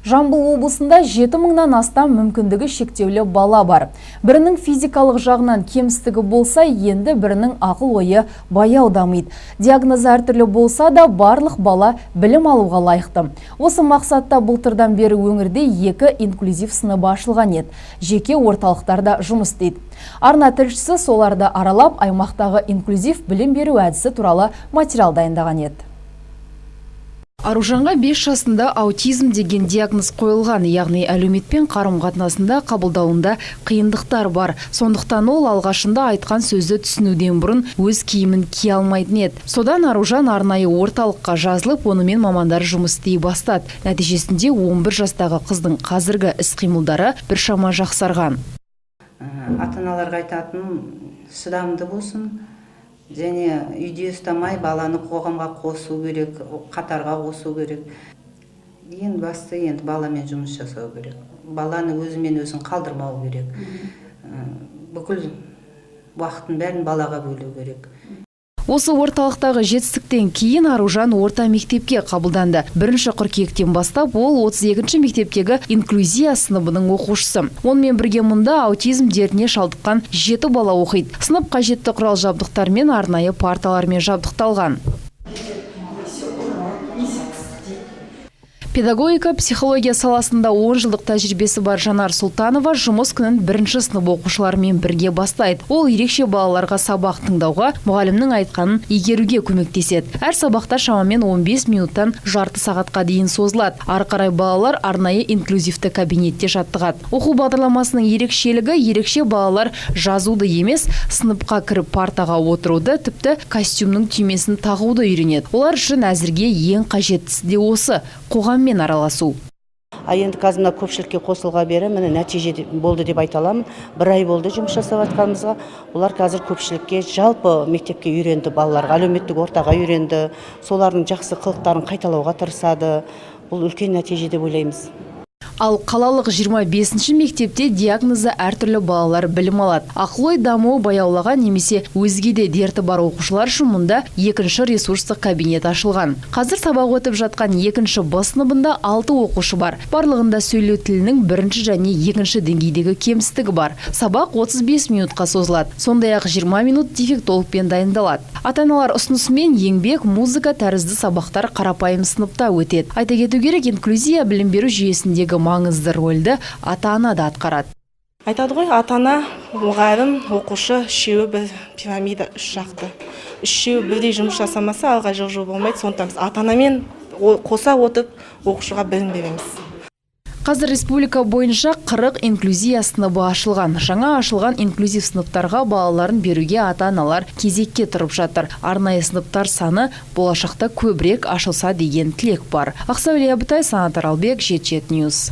Жамбыл облысында 7 мыңнан астам мүмкіндігі шектеулі бала бар. Бірінің физикалық жағынан кемістігі болса, енді бірінің ақыл ойы баяу дамиды. Диагнозы әртүрлі болса да, барлық бала білім алуға лайықты. Осы мақсатта былтырдан бері өңірде екі инклюзив сыныбы ашылған еді. Жеке орталықтарда жұмыс істейді. Арна тілшісі соларды аралап, аймақтағы инклюзив білім беру әдісі туралы материал дайындаған еді. Аружанға 5 жасында аутизм деген диагноз қойылған, яғни әлеуметпен қарым-қатынасында, қабылдауында қиындықтар бар. Сондықтан ол алғашында айтқан сөзді түсінуден бұрын өз киімін кие алмайтын еді. Содан Аружан арнайы орталыққа жазылып, онымен мамандар жұмыс істей бастады. Нәтижесінде 11 жастағы қыздың қазіргі іс-қимылдары біршама жақсарған. Ата аналарға айтатыным: шыдамды болсын және үйде ұстамай, баланы қоғамға қосу керек, қатарға қосу керек. Ең басты енді баламен жұмыс жасау керек, баланы өзімен өзін қалдырмау керек, бүкіл уақытын бәрін балаға бөлу керек. Осы орталықтағы жетістіктен кейін Аружан орта мектепке қабылданды. 1 қыркүйектен бастап ол 32 мектептегі инклюзия сыныбының оқушысы. Онымен бірге мұнда аутизм дертіне шалдыққан жеті бала оқиды. Сынып қажетті құрал жабдықтармен, арнайы парталармен жабдықталған. Педагогика, психология саласында 10 жылдық тәжірибесі бар Жанар Сұлтанова жұмыс күнін бірінші сынып оқушыларымен бірге бастайды. Ол ерекше балаларға сабақ тыңдауға, мұғалімнің айтқанын игеруге көмектеседі. Әр сабақта шамамен 15 минуттан жарты сағатқа дейін созылады. Ары қарай балалар арнайы инклюзивті кабинетте жаттығады. Оқу бағдарламасының ерекшелігі: ерекше балалар жазуды емес, сыныпқа кіріп, партаға отыруды, тіпті костюмнің түймесін тағуды үйренеді. Олар үшін әзірге ең қажеттісі де осы: қоғаммен араласу. А енді қазір мына көпшілікке қосылға бері, міне, нәтиже болды деп айта аламын. Бір ай болды жұмыс жасап жатқанымызға. Олар қазір көпшілікке, жалпы мектепке үйренді, балаларға әлеуметтік ортаға үйренді, солардың жақсы қылықтарын қайталауға тырысады. Бұл үлкен нәтиже деп ойлаймыз. Ал қалалық 25 мектепте диагнозы әртүрлі балалар білім алады. Ақыл ой дамуы баяулаған немесе өзге де дерті бар оқушылар үшін мұнда екінші ресурстық кабинет ашылған. Қазір сабақ өтіп жатқан екінші Б сыныбында алты оқушы бар. Барлығында сөйлеу тілінің бірінші және екінші деңгейдегі кемістігі бар. Сабақ 35 минутқа созылады. Сондай-ақ 20 минут дефектологпен дайындалады. Ата-аналар ұсынысымен еңбек, музыка тәрізді сабақтар қарапайым сыныпта өтеді. Айта кету керек, инклюзия білім беру жүйесіндегі маңызды рөлді ата-ана да атқарады. Айтады ғой, ата ана, мұғалім, оқушы — үшеуі бір пирамида, үш жақты. Үшеуі бірдей жұмыс жасамаса, алға жылжу болмайды. Сондықтан біз ата анамен қоса отырып, оқушыға білім береміз. Қазір республика бойынша 40 инклюзия сыныбы ашылған. Жаңа ашылған инклюзив сыныптарға балаларын беруге ата-аналар кезекке тұрып жатыр. Арнайы сыныптар саны болашақта көбірек ашылса деген тілек бар. Ақсәуле Әбітай, Санат Аралбек, 77 Ньюс.